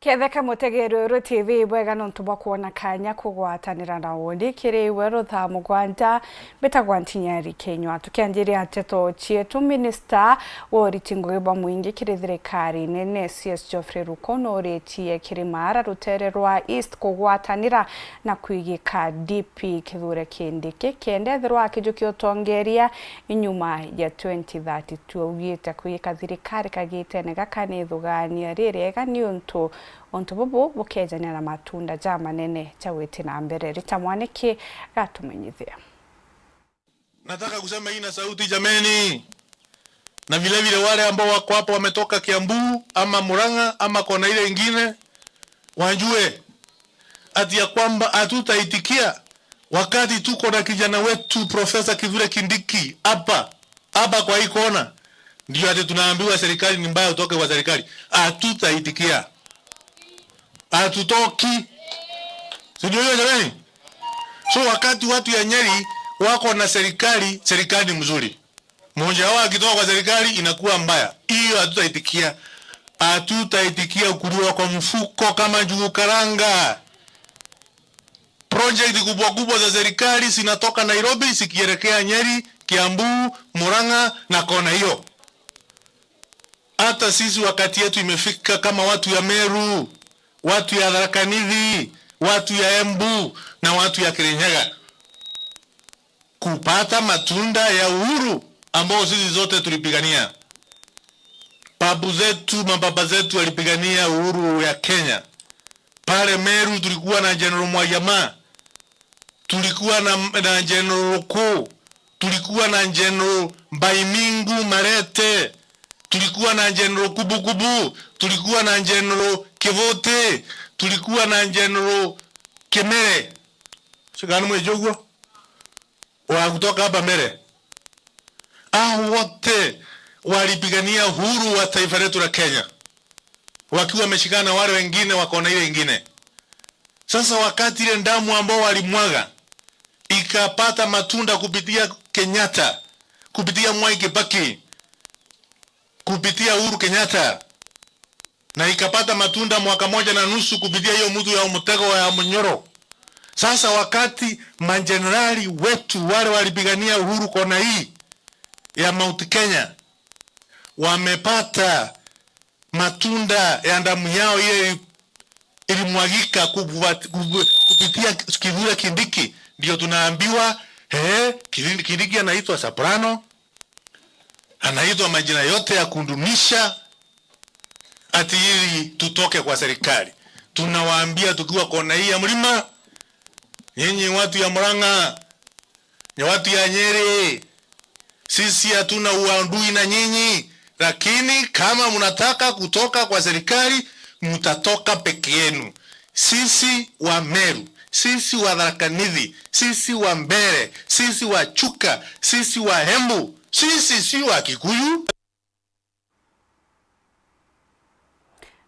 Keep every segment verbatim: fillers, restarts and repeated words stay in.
Ketheka mutegeri Uru T V, bwega nontu bwa kwona kanya kugwatanira na uni kiri iwe ruthaa mugwanja. Mbitagwa Ntinyari Kinyua. Tukianjiria nteto cietu, minista wa uriti ngugi bwa mwingi kiri thirikari nene, C S Geoffrey Ruku, nuritie kiri Maara rutere rwa East kugwatanira na kwigika D P Kithure Kindiki kenda ethirwa akijukia utongeria inyuma ya twenty thirty-two. Augite kwigika thirikari kagitene gaka ni ithugania ririega niuntu untu bubu bukejania na matunda jamanene ja gwiti na mbere. Rita Mwaniki gatumenyithia. Nataka kusema hii na sauti, jameni, na vile vile wale ambao wako hapa wametoka Kiambu ama Murang'a ama kona ile ingine, wajue ati ya kwamba hatutaitikia wakati tuko na kijana wetu Profesa Kithure Kindiki hapa, hapa kwa hii kona, ndio ati tunaambiwa serikali ni mbaya, utoke kwa serikali. Hatutaitikia. Hatutoki. Si ndio hiyo, jameni? So, wakati watu ya Nyeri wako na serikali, serikali ni mzuri. Mmoja wao akitoka kwa serikali, inakuwa mbaya. Hiyo hatutaitikia. Hatutaitikia kuliwa kwa mfuko kama njugu karanga. Project kubwa kubwa za serikali zinatoka Nairobi zikielekea Nyeri, Kiambu, Murang'a na kona hiyo. Hata sisi wakati yetu imefika kama watu ya Meru, watu ya Tharaka Nithi, watu ya Embu na watu ya Kirinyaga kupata matunda ya uhuru ambao sisi zote tulipigania. Babu zetu, mababa zetu walipigania uhuru ya Kenya. Pale Meru tulikuwa na General Mwai Yama, tulikuwa na, na General Ruku, tulikuwa na General Mbaimingu Marete, tulikuwa na General Kubukubu, tulikuwa na General Kivuti, tulikuwa na General Kimere. Shikani mweje uguo? Wa kutoka hapa mbele. Hao wote walipigania uhuru wa taifa letu la Kenya, wakiwa wameshikana na wale wengine wako na ile ingine. Sasa, wakati ile damu ambao walimwaga ikapata matunda kupitia Kenyatta, kupitia Mwai Kibaki, kupitia Uhuru Kenyatta, na ikapata matunda mwaka moja na nusu kupitia hiyo mtu ya mtego ya Munyoro. Sasa, wakati majenerali wetu wale walipigania uhuru kona hii ya Mount Kenya wamepata matunda ya damu yao ile ilimwagika kubu-, kubu-, kupitia Kithure Kindiki, ndio tunaambiwa, eh, Kindiki anaitwa Soprano, anaitwa majina yote ya kudunisha, ati ili tutoke kwa serikali. Tunawaambia tukiwa kona hii ya mlima, nyinyi watu ya Murang'a, ni watu ya Nyeri, sisi hatuna uadui na nyinyi, lakini kama mnataka kutoka kwa serikali, mtatoka peke yenu. Sisi wa Meru, sisi wa Tharaka Nithi, sisi wa Mbeere, sisi wa Chuka, sisi wa Embu, sisi si wa Kikuyu.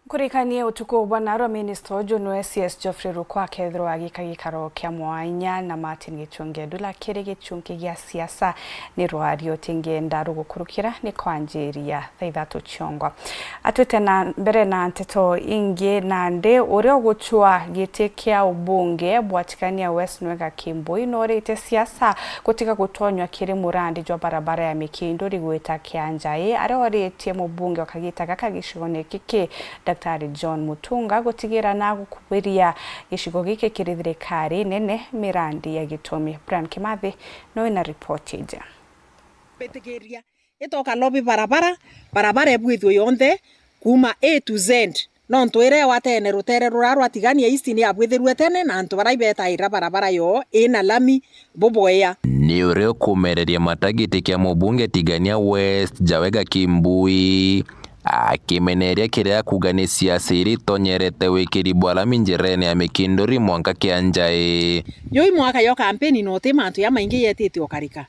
Nkurikanie utuku bwa narua, minista uju nwe C S Geoffrey Ruku akethirwa agika gikaro kia mwanya na Martin Gichunge Ndula kiri gichunki gia siasa. Ni rwario tingienda rugukurukira ni kwanjiria thaa ithatu ciongwa. Atwite na mbere na nteto ingi, nandi uria ugucwa giti kia ubunge bwa Tigania West nwe Gakimbui norite siasa gutiga gutonywa kiri murandi jwa barabara ya Mikinduri gwita Kianjai, aria oritie mubunge wa kagita gaka gicigone giki, Daktari John Mutunga, gutigira na gukubiria gicigo giki kiri thirikari nene mirandi ya gitumi. Brian Kimathi no ina ripoti iji. Bitikiria itoka lobi barabara, barabara ibwithwe yonthe kuuma A to Z. Nontu iria igwatene rutere ruria rwa Tigania East ni yabwithirue tene, na antu baria ibetaira barabara yoo ina lami bubwea. Ni uria ukumereria mata giti kia mubunge Tigania West, Jawega Kimbui, akimeneria kiria akuga ni siasa iria itonyerete wikiri bwa lami njirene ya Mikinduri mwanka Kianjai. Yoi mwaka yo kampeni no ti mantu jamaingi yetite ukarika.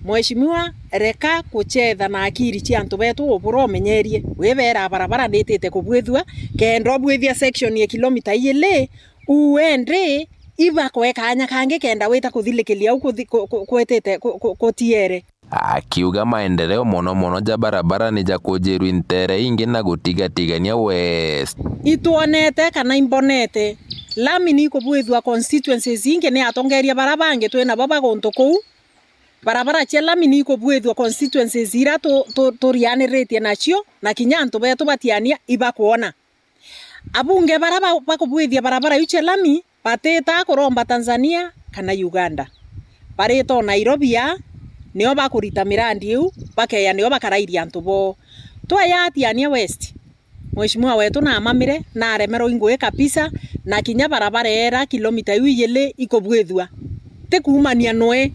Mheshimiwa, reka kuchetha na akiri cia antu betu ubura umenyerie. Wibera barabara nitite kubwithua, kenda ubwithia section ya kilomita iili, uendi iba kwe kanya kangi kenda wita kuthilikiria au kuthi-, ku-, ku-, kwitite ku-, ku-, kutiere. Akiuga maendeleo mono mono ja barabara ni jakujirwa i nteere ingi na gutigatigania West. Itwonete kana imbonete, lami ni ikubwithua constituencies ingi ni atongeria bara bangi twi nabo ba guntu kuu. Barabara cia lami ni ikubwithua constituencies ira tu-, tu-, turianiritie nacio, na kinya antu betu batiania ibakwona. Abunge bara ba-, bakubwithia barabara iu cia lami batitaa kuromba Tanzania kana Uganda. Barita o Nairobi aa, nio bakurita mirandi iu, bakeya nio bakarairia antu boo. Tweya Atiania West, Mheshimiwa wetu naamamire, naaremerwa i ngugi kabisa, na kinya barabara eera kilomita iu ijili ikubwithua. Ti kuumania noe,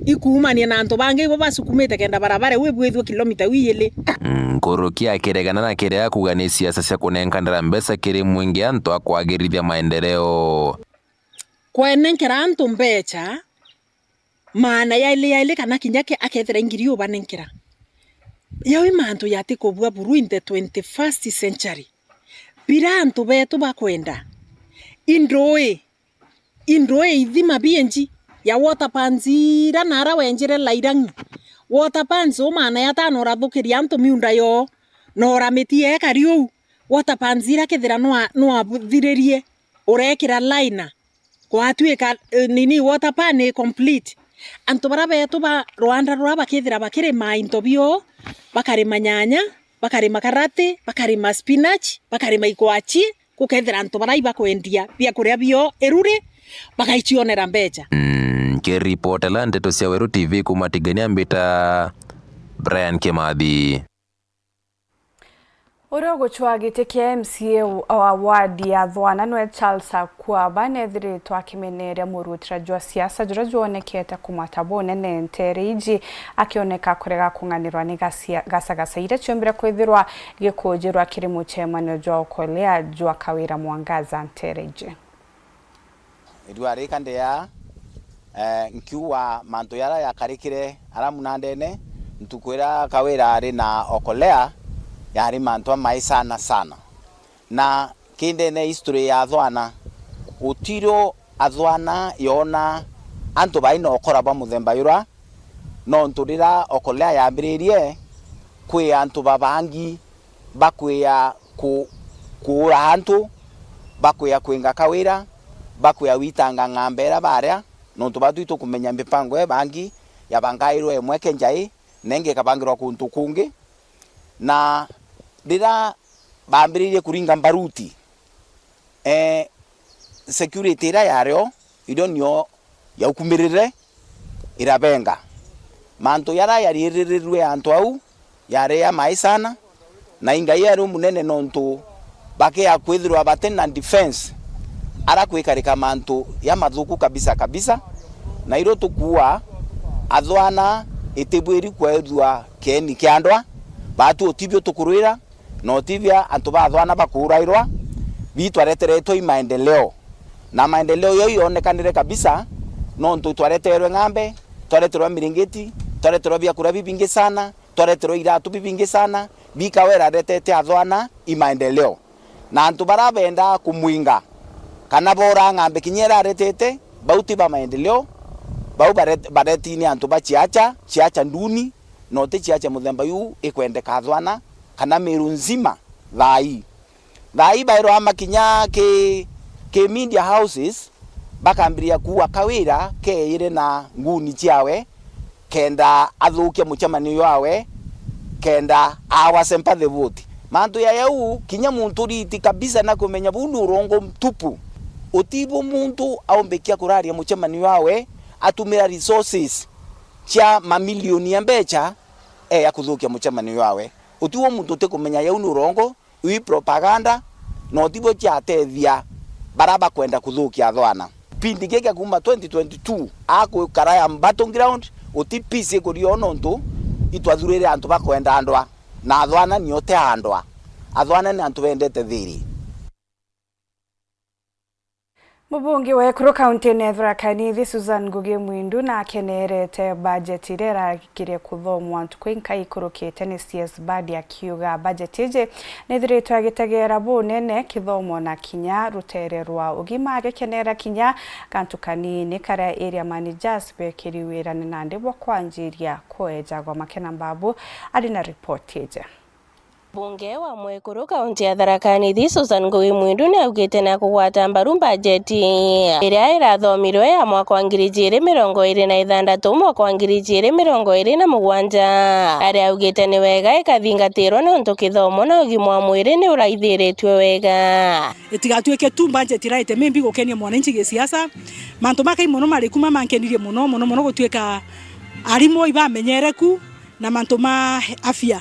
ikuumania na antu bangi ibo basukumite kenda barabara iu ibwithue kilomita iu ijili. Nkuruki akiregana na kiria akuuga ni siasa cia kunenkanira mbeca kiri mwingi antu a kwagirithia maendeleo. Kwenenkera antu mbeca, maana yaili yaili kana kinya ke-, akethira i ngiri ubanenkera. Yau i mantu jatikubua buru in the twenty-first century. Bira antu betu bakwenda. I ndui, i ndui ithima bienji ya water pans ira nara wenjire Lairang'i. Water pans umaana ya tano urathukiria antu miunda yoo, na uramitie ekari uu. Water pans ira kethira nwa-, nwabuthiririe, urekira liner. Gwatuika, eh, nini, water pan i complete. Antu bara betu ba rwanda ruria bakethira bakirima into bio, bakarima nyanya, bakarima karati, bakarima spinach, bakarima ikwachi, gukethira antu bara ibakwendia biakuria bio iruri, bagaicionera mbeca. Mm, nkiripotela ndeto cia Weru T V kuuma Tigania, mbita Brian Kimathi. Uria ugucwaa giti kia M C A wa ward ya Thwana nwe Charles Akwaba nethiritwe akimeneria murutira jwa siasa juria jwonekete kumata bunene nteere iji, akioneka kurega kung'anirwa ni gasia-, gasagasa iria ciombire kwithirwa gikujirwa kiri mucemanio jwa ukolea jwa Kawira Mwangaza nteere iji. Irua rika ndi aa, eh, nkiuga mantu jaria jakarikire aria munandene, ntuku iria Kawira ari na Okolea, yari mantu amai sana sana. Na kindene history ya Athwana, utiro Athwana yona antu bai na ukora bwa muthemba jura, nontu riria Okolea yambiririe, kwi antu babangi bakwia ku-, kuura antu, bakwia kwinga Kawira, bakwia gwitanga ng'ambe iria baria, nontu batu itukumenya mipango ibangi yabangairwe imwe ke njai, na ingi ikabangirwa kuntu kungi. Na riria bambiririe kuringa mbaruti, eh, security iria yario, irio nio yaukumirire irabenga. Mantu jaria jariiririrue antu au jari ja mai sana, na ingai ari umunene nontu bakia kwithirwa bati na defense, ara kwikarika mantu ja mathuku kabisa kabisa. Na irio tukuua, Athwana itibwiri kwethua kieni kia ndwa, batu utibio tukurwira, na utibia antu ba Athwana bakuurairwa, bi twareteretwe i maendeleo. Na maendeleo yo ionekanire kabisa, nontu twareterwe ng'ambe, twareterwa miringiti, twareterwa biakuria bibingi sana, twareterwa iratu bibingi sana, bi Kawira aretete Athwana i maendeleo. Na antu bara bendaa kumwinga, kana boora ng'ambe kinya ira aretete, bau ti ba maendeleo, bau baret-, baretini antu ba ciaca, ciaca nduni, na uti ciaca muthemba yu ikwendeka Athwana, kana Meru nzima thaa ii. Thaa ii bairwa makinya ki, ki media houses, bakambiria kuua Kawira keeyire na nguni ciawe, kenda athukia mucemanio jwawe, kenda awa sympathy vote. Mantu ya jau, kinya muntu riti kabisa na kumenya buu ni urongo mtupu. Utibu muntu aumbikia kuraria mucemanio jwawe, atumira resources cia mamilioni ya mbeca, eya kuthukia mucemanio jwawe. Utibu muntu utikumenya jau ni urongo, ii propaganda, na utibo ciatethia bara bakwenda kuthukia Athwana. Kipindi giki kia kuuma twenty twenty-two, akwikaraya battleground, uti peace ikurio nontu itwathurire antu bakwenda andwa, na Athwana nio ti andwa. Athwana ni antu bendete thiri. Mubunge wa ekuru kaunti-ini ya Tharaka Nithi, Susan Ngugi Mwindu, nakenerete bajeti iria irakirie kuthomwa ntuku inkai ikurukite ni C S Badi, akiuga bajeti iji nithiritwe agitegera bunene kithomo na kinya rutere rwa ugima, agikenera kinya gantu kanini karia area managers bekiri wirane nandi bwa kwanjiria kwejagwa. Makena Mbabu ari na ripoti iji. Mbunge wa mwekuru kaunti ya Tharaka Nithi, Susan Ngugi Mwindu, ni augite ni akugwata mbaru mbajeti iria irathomirwe ya mwaka wa ngiri ijiri mirongo iri na ithandatu, mwaka wa ngiri ijiri mirongo iri na mugwanja, aria augite ni wega ikathingatirwa niuntu kithomo na ugima wa mwiri ni uraithiritue wega. Itigatuike tu budget iraite mimbi gukenia mwananchi gisiasa. Mantu makai mono mari kuma mankenirie mono, mono, mono gutuika arimu ibamenyereku na mantu ma afya.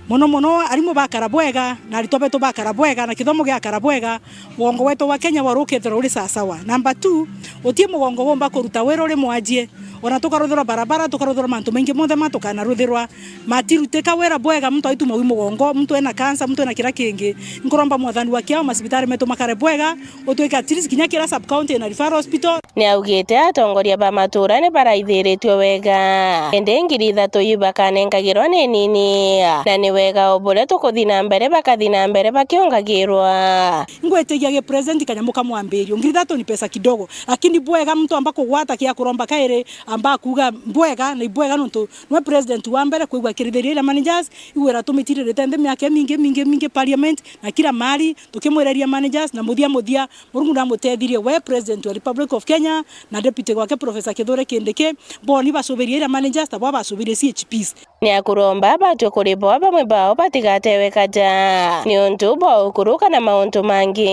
Mono mono arimu bakara bwega, na aritwa betu bakara bwega, na kithomo giakara bwega, mugongo wetu wa Kenya wari ukethirwa uri sawasawa. Number two, guti mugongo wumba kuruta wira uri mwajie. Ona tukaruthirwa barabara, tukaruthirwa mantu maingi monthe ma tukanaruthirwa. Matirutika wira bwega, muntu aituma wi mugongo, muntu ena cancer, muntu ena kira kingi. Nkuromba mwathani wa kiao, masibitari metu makare bwega, utuike at least kinya kira sub county ina referral hospital. Ni augite atongoria ba matura ni baraithiritue wega, indi ngiri ithatu iu bakanengagirwa ni nini, na ni wega o buria tukuthi na mbere bakathi na mbere bakiongagirwa. Ngwitigia gi president kanyamu ka mwambirio, ngiri ithatu ni pesa kidogo, lakini bwega muntu amba kugwata kia kuromba kairi, amba kuuga bwega, na ibwega nontu nwe president wa mbere kwigua kirithiria iria managers, igwira tumitiririte nthi miaka imingi, mingi, mingi parliament, na kila mahali, tukimwireria managers, na muthia muthia, Murungu namutethirie we, President wa Republic of Kenya, na Deputy gwake Professor Kithure Kindiki, boni bacubirie iria managers, ta bwa bacubirie C H Ps. Ni akuromba batwe kuri bo bamwe bao batigatewe kaja niuntu bwa ukuru kana mauntu mangi,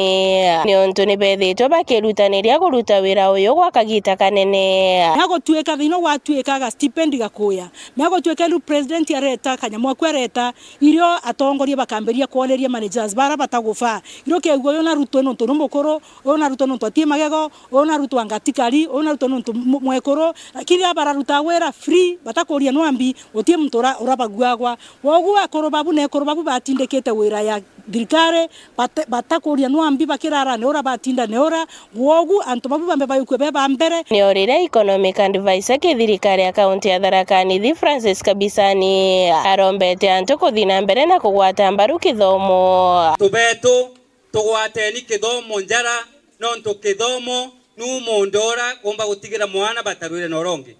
niuntu ni bethitwe bakirutaniria kuruta wira uyu gwa kagita kanene. Ni agutuika thiina gwatuika ga stipend gakuya. Ni agutuika riu President areta, kanyamu aku areta, irio atongoria bakambiria kwoneria managers bara batagufaa. Irio kegua uyu narutwe nontu ni mukuru, uyu narutwa nontu atii magego, uyu narutwa ngatikari, uyu narutwa nontu mu-, mwekuru, lakini aba bararuta wira free, batakuria nwambi, guti muntu ura-, urabaguagwa. Wogu akuru babu na ekuru babu batindikite wira ya thirikari, bate-, batakuria nwambi, bakirara ni ura batinda ni ura, wogu antu babu bambe bayukue be ba mbere. Ni o riria Economic Advisor ki thirikari ya kaunti ya Tharaka Nithi, Francis Kabisani, arombete antu kuthi na mbere na kugwata mbaru kithomo. Tubetu, tugwateni kithomo njara, nontu kithomo nu muunda ura uumba gutigira mwana batarwire na uria ungi.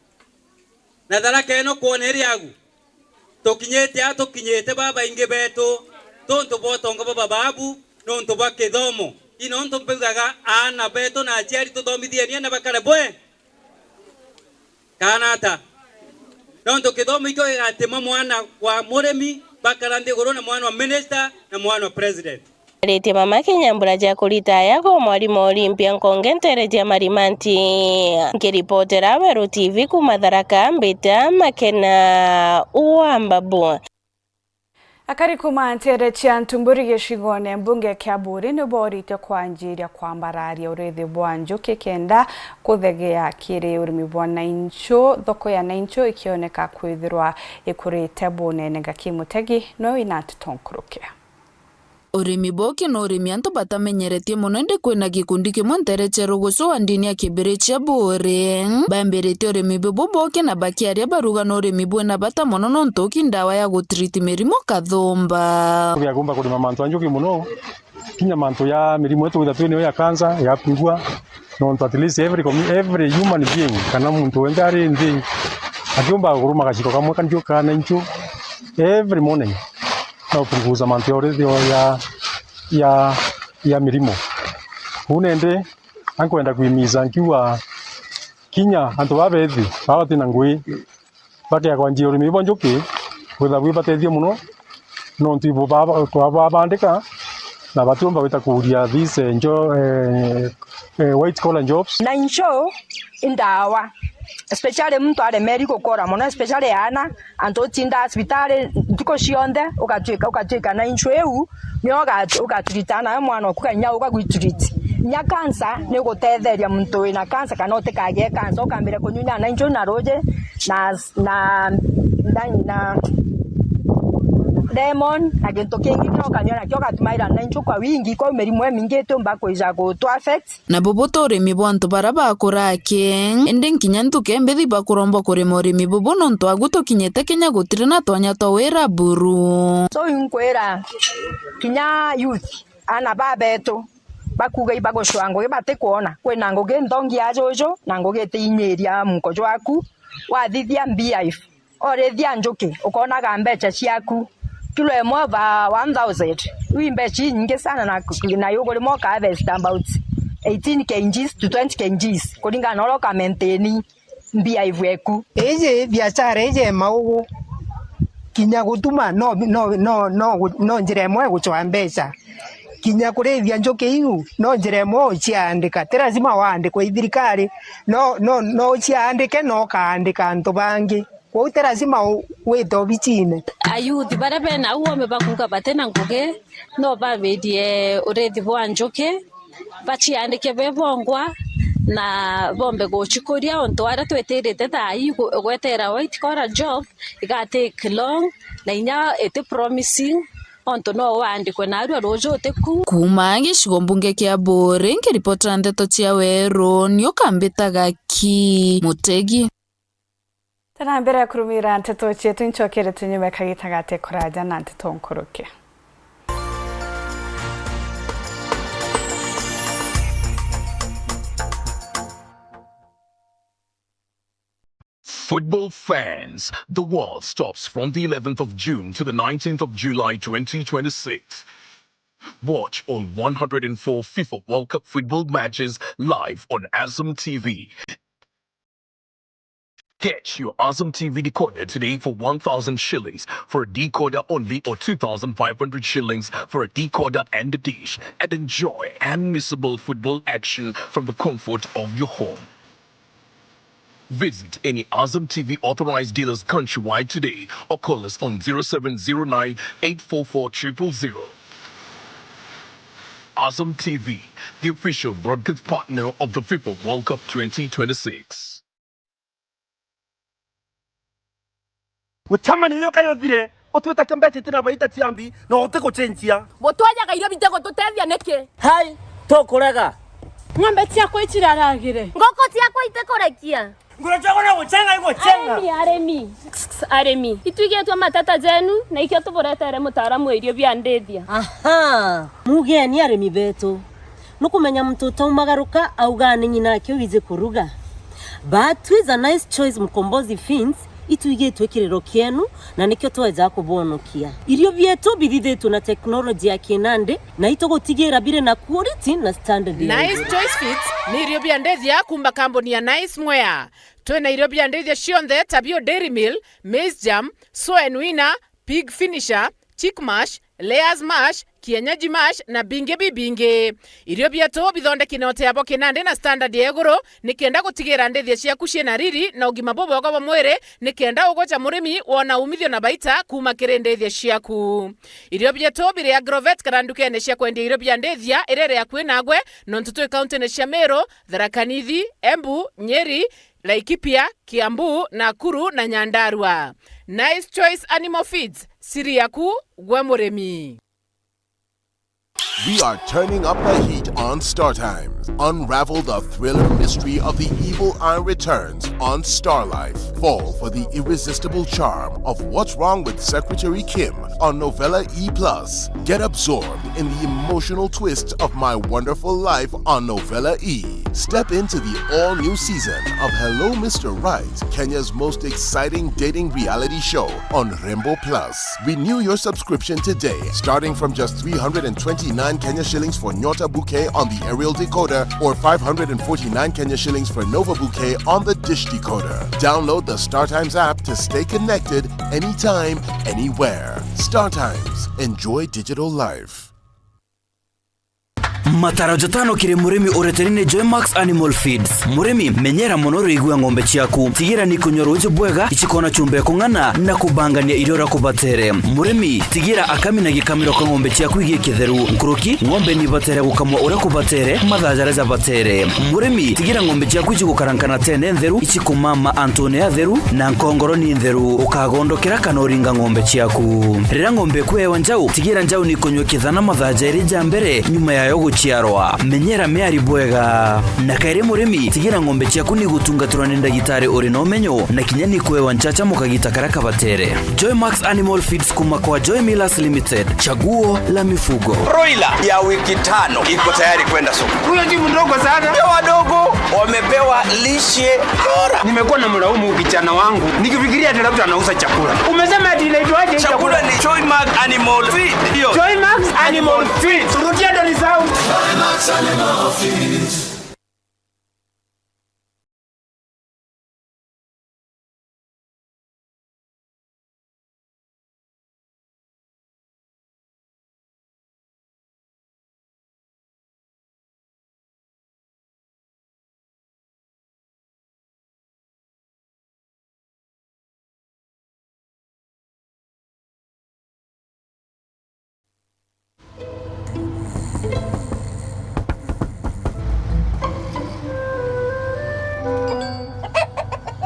Na Tharaka ino kwona iri agu, tukinyite aa tukinyite babaingi betu, tontu bwa utonga bwa bababu, nontu bwa kithomo. Ii nontu mbiugaga aana betu na aciari tuthomithieni aana bakare bwe. Kana ata? Nontu kithomo ikio gigatima mwana wa murimi bakara nthiguru na mwana wa minister na mwana wa president. Aritie mama kinya mbura cia kurita yago mwarimu Olympia Nkonge ntere cia Marimanti. Nkiripotera Weru T V kuma Tharaka, mbita Makena wa Mbabu. Akari kuma ntere cia Ntumburi gicigone mbunge kia Buuri ni boorite kwanjiria kwambararia urithi bwa njuki kenda kuthegea kiri urimi bwa nainchu, thoko ya nainchu ikioneka kwithirwa ikurite bunene. Ngaki Mutegi noe wina nteto nkuruki. Urimi bwa uki ni urimi antu batamenyeretie mono, indi kwina gikundi kimwe ntere cia rugucu wa ndini ya Kibirichia Buuri bambiritie urimi bubu bwa uki, na bakiaria baruga ni urimi bwina bata mono, nontu uki ndawa ya gutreat mirimu kathumba. Tugiagumba kurima mantu ya njuki mono, kinya mantu ya mirimu yetu witha twinio ya cancer, ya kwigua, nontu at least every commu-, every human being, kana muntu wenthe ari nthi, akiumba kuruma gaciko kamwe ka njuki kana inchu every morning. Na upunguza mantu ya urithio ya, ya, ya mirimo. Kuu nindi ankwenda kwimiza nkiuga kinya antu baba bethi, baba batina ngui, bakea kwanjia urimi bwa njuki, bwitha bwi batethio mono, nontu ibo baba, twababandika, na batiumba gwita kuuria these, eh, njo, eh, eh, white collar jobs. Na incho i ndawa, especially muntu aremeri gukora mono, especially aana, antu utindaa cibitari ntuku cionthe, ugatuika, ugatuika na inchu iu, nio uga-, ugaturita nayo mwana oku, kana inya ugagwitreat. Inya cancer ni ugutetheria muntu wina cancer, kana utikagie cancer, ukambire kunyunya na inchu na ruji, na, na, na, na, lemon, na gintu kingi kiria ukanyua nakio ugatumaira na inchu kwa wingi, kwou mirimu imingi itiumba kwija gutu affect. Na bubu ti urimi bwa antu baria bakura aki, indi nkinya nthuke mbithi bakurombwa kurima urimi bubu, nontu agu tukinyite kinya gutiri na twanya twa wira buru. So, inkwira kinya youth, aana ba betu, bakuuga ibagucwa ngugi batikwona. Kwina ngugi nthongi ya juju, na ngugi itiinyiria muko jwaku. Wathithia beehive, orithia njuki, ukonaga mbeca ciaku. Kilo imwe over one thousand. Iu i mbeca inyingi sana, na, na yugurimwa uka harvest about eighteen kilograms to twenty kilograms, kuringana na uria uka maintain beehive eku. Iji biashara iji ya maugu, kinya gutuma no, no, no, no, no njira imwe ya gucwa mbeca. Kinya kurithia njuki iu no njira imwe uciandika. Ti lazima waandikwe i thirikari, no, no, no uciandike na ukaandika antu bangi. Kwou ti lazima u-, wite obicine. Ayuthi baria bena au ome bakuuga batina ngugi, no babirie urithi bwa njuki, baciandike be bongwa, na bombe gucikuria, ontu aria twitirite thaa ii gu-, gwetera white collar job iga take long, na inya iti promising, ontu no waandikwe narua ruuju utiku. Kuuma gicigo mbunge kia Buuri, nkiripotera ndeto cia Weru, ni ukambitaga ki Mutegi. Tena mbere ya kurumira nteto cietu, ncokere tunyume kagita gati kuraja na nteto nkuruki. Football fans, the world stops from the eleventh of June to the nineteenth of July twenty twenty-six. Watch all one hundred and four FIFA World Cup football matches live on Azam T V. Get your Azam T V decoder today for one thousand shillings for a decoder only, or two thousand five hundred shillings for a decoder and a dish, and enjoy unmissable football action from the comfort of your home. Visit any Azam T V authorized dealers countrywide today or call us on zero seven zero nine, eight four four, triple zero. Azam T V, the official broadcast partner of the FIFA World Cup twenty twenty-six. Gucama ni nyoka yothire, utwita kembete tina baita ciambi, na utigucenjia. Butwajaga irio bitigututethia niki? Hai, tukurega. Ng'ombe ciakwa iciraragire. Ngoko ciakwa itikurekia. Ngoro ciakwa no gucenga igucenga. Arimi, arimi. Arimi. Itwigitwe mateta jenu, na ikio tuburetere mutaaramu wa irio bia ndithia. Aha. Mugeni arimi betu. Nukumenya muntu utaumagaruka augaa ni ng'ina ake wiji kuruga. But twiza Nice Choice Mkombozi Feeds, itwigitwe kiriro kienu, na nikio tweja kubonokia. Irio bietu bithithitwe na teknoloji ya kinandi, na itugutigira biri na quality na standard ya Nice iguru. Choice Feeds ni irio bia ndithia kuuma kambuni ya Nice Mwea. Twina irio bia ndithia cionthe ta bio Dairy Meal, Maize Germ, Soen Winner, Pig Finisher, Chick Mash, Layers Mash, Kienyeji Mash na bingi bibingi. Irio bietu bithondeki na uteabo kinandi na standard ya iguru, nikenda gutigira ndithia ciaku ciina riri na ugima bubwega bwa mwiri, nikenda ugoca murimi wona umithio na baita kuuma kiri ndithia ciaku. Irio bietu biri Agrovet kana ndukene cia kwendia irio bia ndithia iria iri akui nagwe, nontu twi kauntine cia Meru, Tharaka Nithi, Embu, Nyeri, Laikipia, Kiambu, Nakuru na Nyandarua. Nice Choice Animal Feeds, siri yaku gwe murimi. We are turning up the heat on Star Times. Unravel the thriller mystery of the evil eye returns on Star Life. Fall for the irresistible charm of What's Wrong with Secretary Kim on Novella E plus. Get absorbed in the emotional twist of My Wonderful Life on Novella E. Step into the all-new season of Hello Mister Right, Kenya's most exciting dating reality show on Rembo Plus. Renew your subscription today, starting from just three hundred and twenty-nine Kenya shillings for Nyota Bouquet on the aerial decoder or five hundred and forty-nine Kenya shillings for Nova Bouquet on the dish decoder. Download the StarTimes app to stay connected anytime, anywhere. StarTimes. Enjoy digital life. Mataro jatano kiri murimi ureteri ni Joymax Animal Feeds. Murimi, menyera mono ruigi rwa ng'ombe ciaku. Tigira ni kunywa ruuji bwega, icikona chumba ya kung'ana na kubangania irio uria kubatere. Murimi, tigira akami na gikamiro ka ng'ombe ciaku igi kitheru. Nkuruki, ng'ombe ni ibatere gukamwa uria kubatere, mathaa jaria jabatere. Murimi, tigira ng'ombe ciaku icigukarankana tene ntheru, icikumama antune atheru, na nkongoro ni ntheru. Ukagondokera kana uringa ng'ombe ciaku. Riria ng'ombe iku yewa njau, tigira njau ni kunywa kithana mathaa jairi ja mbere nyuma yayo guciarwa. Menyera miari bwega. Na kairi murimi, tigira ng'ombe ciaku ni gutungatirwa ni ndagitari uri na umenyo, na kinya ni kwewa nchacha mukagita karia kabatere. Joymax Animal Feeds kuma kwa Joy Millers Limited. Chaguo la mifugo. Broiler ya wiki tano iko tayari kwenda soko. Huyo si mdogo sana. Pia wadogo wamepewa lishe bora. Nimekuwa na mlaumu kijana wangu nikifikiria ati labda anauza chakula. Umesema ati inaitwaje hii chakula? Chakula ni Joymax Animal Feed. Hiyo. Joymax Animal Feed. Rudia ndo nisahau.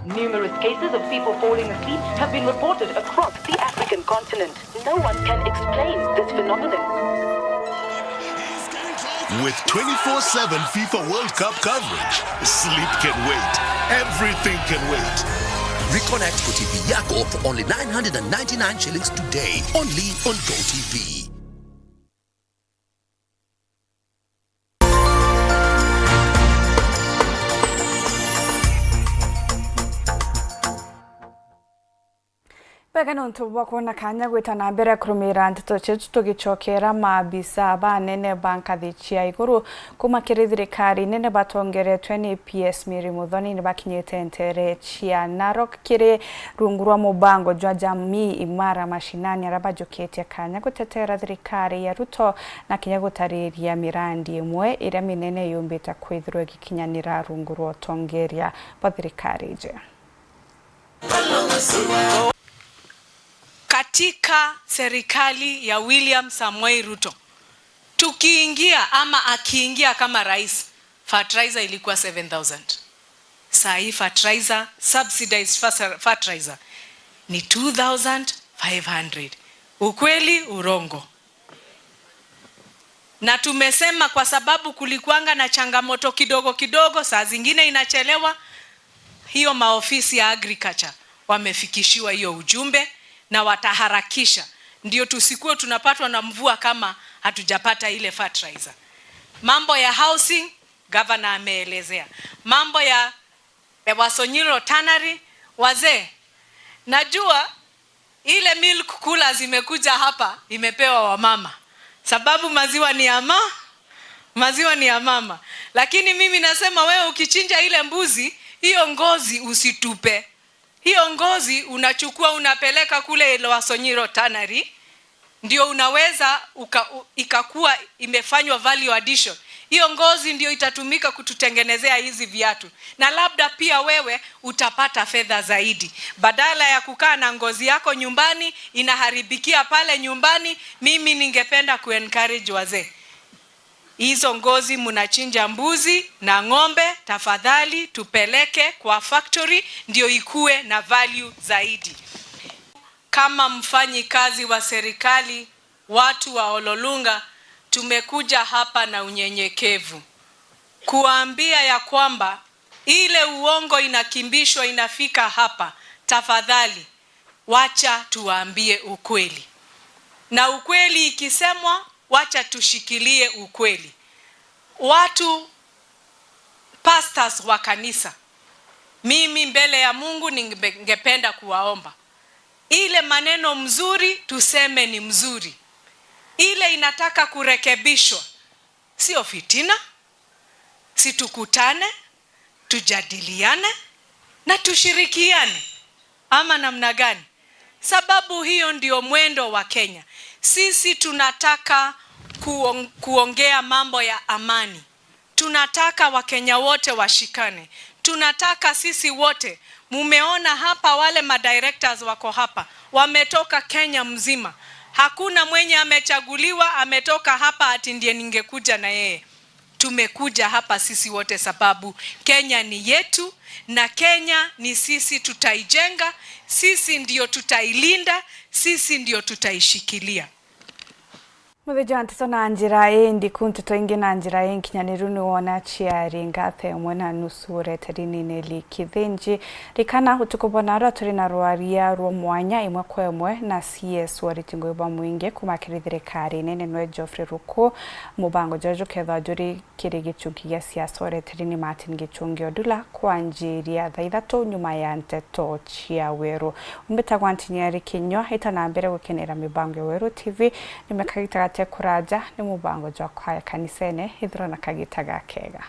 Numerous cases of people falling asleep have been reported across the African continent. No one can explain this phenomenon. With twenty-four seven FIFA World Cup coverage, sleep can wait. Everything can wait. Reconnect kwa T V yako for only nine hundred and ninety-nine shillings today, only on Go T V. Bwega nontu bwa kwona kanya gwita na mbere kurumira nteto cietu, tugicokera maabisa banene ba nkathi cia iguru kuma kiri thirikari nene batongeretwe ni P S Mary Muthoni ni bakinyite ntere cia Narok kiri rungu rwa mubango jwa Jamii Imara Mashinani, aria bajukitie kanya gutetera thirikari ya Ruto na kinya gutariria mirandi imwe iria minene yumbite kwithirwa igikinyanira rungu rwa utongeria bwa thirikari iji. Katika serikali ya William Samoei Ruto, tukiingia ama akiingia kama rais, fertilizer ilikuwa seven thousand. Saa hii fertilizer, subsidized fersa-, fertilizer ni two thousand five hundred. Ukweli, urongo? Na tumesema kwa sababu kulikuanga na changamoto kidogo kidogo, saa zingine inachelewa, hiyo maofisi ya agriculture wamefikishiwa hiyo ujumbe na wataharakisha, ndio tusikuwe tunapatwa na mvua kama hatujapata ile fertilizer. Mambo ya housing, gavana ameelezea. Mambo ya, ya Wasonyiro Tannery, wazee, najua ile milk coolers imekuja hapa, imepewa wamama. Sababu maziwa ni ya ma-, maziwa ni ya mama. Lakini mimi nasema, wewe ukichinja ile mbuzi, hiyo ngozi usitupe. Hiyo ngozi unachukua unapeleka kule Wasonyiro Tannery, ndio unaweza uka-, u-, ikakuwa imefanywa value addition. Hiyo ngozi ndio itatumika kututengenezea hizi viatu. Na labda pia wewe utapata fedha zaidi. Badala ya kukaa na ngozi yako nyumbani, inaharibikia pale nyumbani, mimi ningependa ku-encourage wazee. Hizo ngozi mnachinja mbuzi na ng'ombe, tafadhali tupeleke kwa factory ndio ikue na value zaidi. Kama mfanyikazi wa serikali, watu wa Ololunga, tumekuja hapa na unyenyekevu kuwaambia ya kwamba ile uongo inakimbishwa inafika hapa, tafadhali, wacha tuwaambie ukweli. Na ukweli ikisemwa, wacha tushikilie ukweli. Watu, pastors wa kanisa, mimi mbele ya Mungu ninge-, ningependa kuwaomba, ile maneno mzuri tuseme ni mzuri, ile inataka kurekebishwa, sio fitina. Si tukutane, tujadiliane na tushirikiane, ama namna gani? Sababu hiyo ndio mwendo wa Kenya. Sisi tunataka kuong-, kuongea mambo ya amani. Tunataka Wakenya wote washikane. Tunataka sisi wote, mumeona hapa wale madirectors wako hapa, wametoka Kenya mzima. Hakuna mwenye amechaguliwa, ametoka hapa ati ndiye ningekuja na yeye. Tumekuja hapa sisi wote sababu Kenya ni yetu, na Kenya ni sisi tutaijenga, sisi ndio tutailinda, sisi ndio tutaishikilia. Muthiji wa nteto na njira ii ndiku, nteto ingi na njira inkinyaniru ni wona ciari ngatha imwe na nusu ureteri ni Nelly Kithinji. Rikana utuku bwa narua turi na rwaria rwa mwanya imwe kwa imwe na C S wariti ngugi bwa mwingi kuma kiri thirikari nene nwe Geoffrey Ruku. Mubango juria jukethwa juri kiri gichunki gia siasa ureteri ni Martin Gichungi Odula kwanjiria thaa ithatu nyuma ya nteto cia weru. Umbitagwa Ntinyeri Kinyua, ita na mbere gukenera mibango ya Weru T V, nyuma kagita gate kuraja ni mubango jwa kwaya kanisene, ithirwa na kagita gakega.